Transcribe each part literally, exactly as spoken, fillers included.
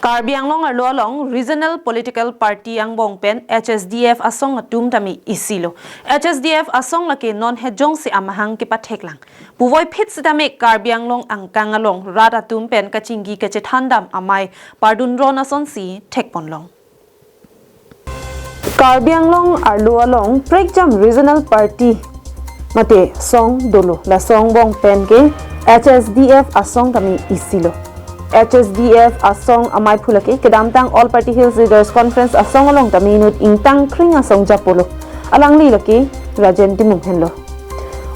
Karbi Anglong arlo along regional political party angbong pen H S D F asong atum tame isilo. H S D F asong lake non hejong si amahang kepatheklang. Puvoiphit sitame Karbi Anglong angkang along rat atum pen kachingki kachethandam amei pardun ron asonsi thekponlong. Karbi Anglong arlo along prekjam regional party mate song dolo, la song angbong pen ke H S D F asong tame isilo. H S D F asong amei phu lake kedamtang All Party Hills Leaders Conference asong along tame inut ingtang kring asong japolo. Alangli lake Rajen Timung henlo.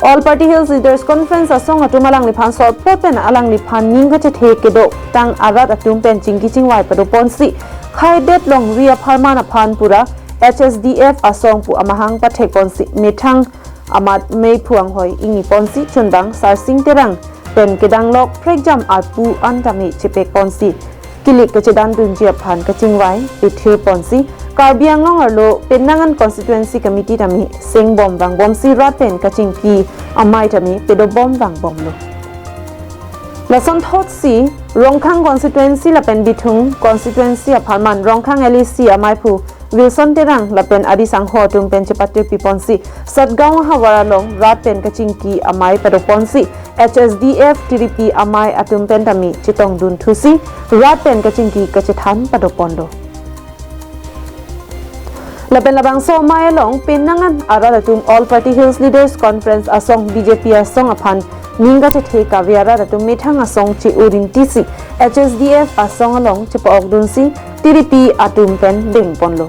All Party Hills Leaders Conference asong atum alangliphan sorpo pen alangliphan ning kachethe kedotang arat atum pen chingki chingvai padoponsi khaidet longri apharman aphan pura H S D F asong pu amahang pathekponsi methang amat mei phu anghoi ingniponsi chunbang Sarsing Terang pen kedanglok prekjam arpu an tame chepekponsi kilik kachedandunji aphan kachingvai pethirponsi Karbi Anglong arlo penang an constituency committee tame sengbom vangbomsi rat pen kachingki amei tame pedobom vangbomlo. Lasonthotsi Rongkhang constituency lapen Bithung constituency apharman Rongkhang L A C amei phu Wilson Terang lapen adi sangho atum pen chepatir piponsi Satgaon ahavar along rat pen kachingki amei padoponsi H S D F T D P amei atum pen tame chetongdun thusi rat pen kachingki kachethan padoponlo. Lapen labangso amei along penang an arat atum All Party Hills Leaders Conference asong B J P asong aphan ning kachethe kave arat atum methang asong che-o rinti si H S D F asong along chepa-okdunsi T D P atum pen dengponlo.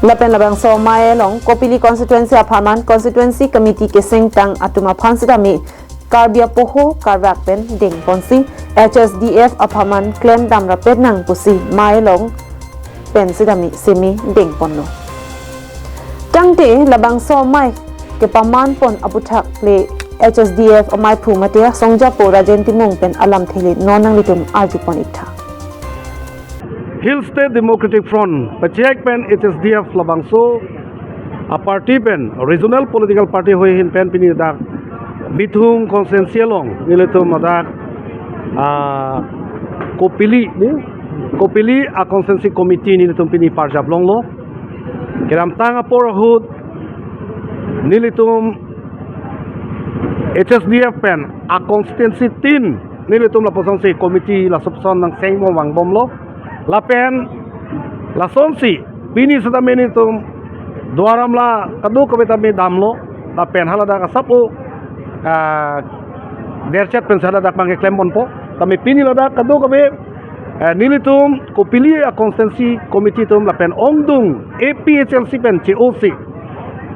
Lapen labangso amei along Kopili constituency apharman constituency committee kesengtang atum aphan sitame Karbi apoho karvak pen dengponsi H S D F apharman klemdam rapet nang pusi amei along pen sitame semi dengponlo. Tangte labangso amei kepamanpon aputhak le H S D F amei phu mate asong japo Rajen Timung pen alamthe le non nanglitum arjupon iktha. Hill State Democratic Front pachek pen H S D F labangso aparty pen regional political party hoi ahin pen pini dak Bithung constituency along nelitum dak, ah, Kopili ni, Kopili a constituency committee nelitum pini parjap longlo. Kedamtang apor ahut nelitum H S D F pen a constituency tin nelitum lapuson si committee lapuson nangsengbom vangbomlo. Lapen lasonsi pini sitame nelitum Duar Amla kadokave tame damlo. Lapen haladak asap-o, ah, derchet pen haladak abangke klemponpo. Tame pini ladak kadokave, eh, nelitum Kopili a constituency committee atum lapen ongdung A P H L C pen che-o si,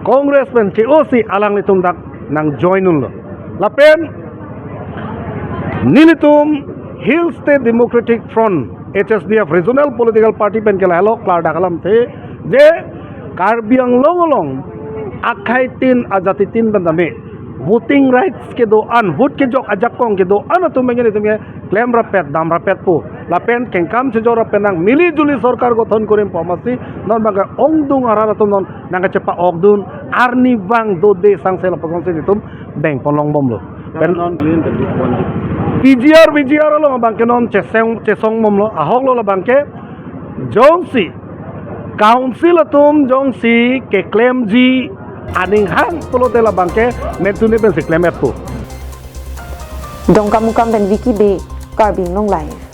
Congress pen che-o si alanglitum dak nangjoin unlo. Lapen nelitum Hill State Democratic Front, H S D F regional political party pen ke lahelo klardak alamthe je Karbi Anglong along akhei tin ajati tin pen tame voting rights kedo-an, vote kejok ajakong kedo-an atum pen nelitum ke klem rapet dam rapetpo. Lapen kengkam chejor rapet nang, mili juli sorkar gothon kurimpo amatsi non abangke ongdung arat atum non nangkachepa-okdun, arnivang dode sangse lapuson si nelitum dengponlongbomlo. Pen non P G R, V G R along abangke non cheseng, chesongbomlo, ahoklo labangke jongsi council atum jongsi keklemji aning hang pulote labangke mentune pensi klem-etpo. Dongkamukam pen Vicky Bey, Karbi Anglong Live.